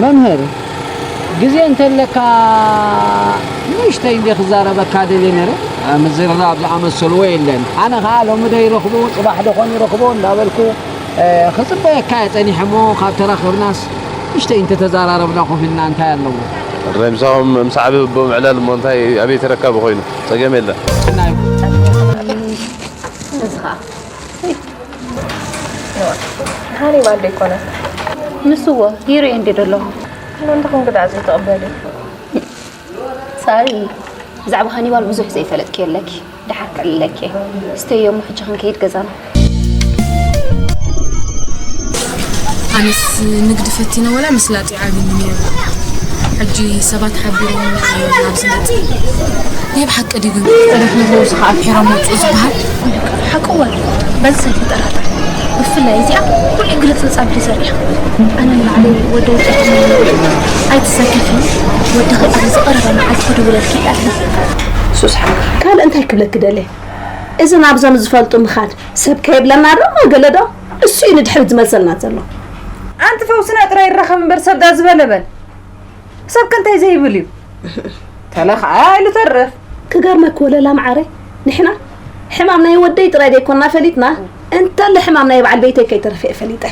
መምህር፣ ግዜ እንተለካ ንእሽተይ እንደ ክዛረበካ ደልየ ነይረ። ምዝርራብ ዝኣመሰልዎ የለን። ኣነ ኸዓ ሎሚ ዶ ይረኽቦ፣ ጽባሕ ዶ ኾን ይረኽቦ እንዳበልኩ፣ እ፣ ክጽበየካ እየ ጸኒሐ እሞ፣ ካብ ተራኸብናስ ንእሽተይ እንተተዛራረብና ኮፍ ኢልና እንታይ ኣለዎ? ረ ምሳኹም ምሳዕ ብቦ ምዕላል እሞ እንታይ ኣበይ ተረካቢ ኮይኑ? ጸገም የለን። ናይ ንስኻ ሃኒባል ዶ ይኮነ? ንስዎ ይርኤ እንዴ ደለኹ? እንዶ እንድኹም ግዳ ዘይትቕበሉ? ሳሪ፣ ብዛዕባ ሃኒባል ብዙሕ ዘይፈለጥኪ ኣለኪ። ደሓር ከዕልለኪ እየ። ስተዮ እሞ ሕጂ ክንከይድ ገዛና። ኣነስ ንግዲ ፈቲነ ወላ ምስላጥ ይዓብኒ ነይሩ። ሕጂ ሰባት ሓቢሮም ናብ ዝመጽእ ናይ ብሓቂ ድዩ ግን? ቀደም ንፈውሲ ከዓ ኣምሒሮም መጹ ዝበሃል። ሓቅዋ እዩ። በዚ ዘይትጠራጠር። ብፍላይ እዚኣ ኩሉ ግልጽልጽ ኣቢሉ ዘሪኣ። ኣነ ንባዕለይ ወዲ ውጨት ኣይትሰከፊ። ወድኺ ኣብ ዝቐረበ መዓልቲ ክድውለልኪ እየ ኣለኹ። ሱስ ሓካ ካልእ እንታይ ክብለኪ ደልየ? እዚ ናብዞም ዝፈልጡ ምኻድ ሰብ ከየብለና ዶ ገለ ዶ እሱ እዩ ንድሕሪት ዝመልሰልና ዘሎ። ኣንቲ ፈውስና ጥራይ ይራኸብ እምበር ሰብ ዳ ዝበለ በል። ሰብ ከ እንታይ ዘይብል እዩ? ተለኽኣ ኢሉ ተርፍ። ክገርመኪ ወለላ መዓረይ፣ ንሕና ሕማም ናይ ወደይ ጥራይ ደይኮና ፈሊጥና፣ እንተለ ሕማም ናይ በዓል ቤተይ ከይተርፍ እየ ፈሊጠ።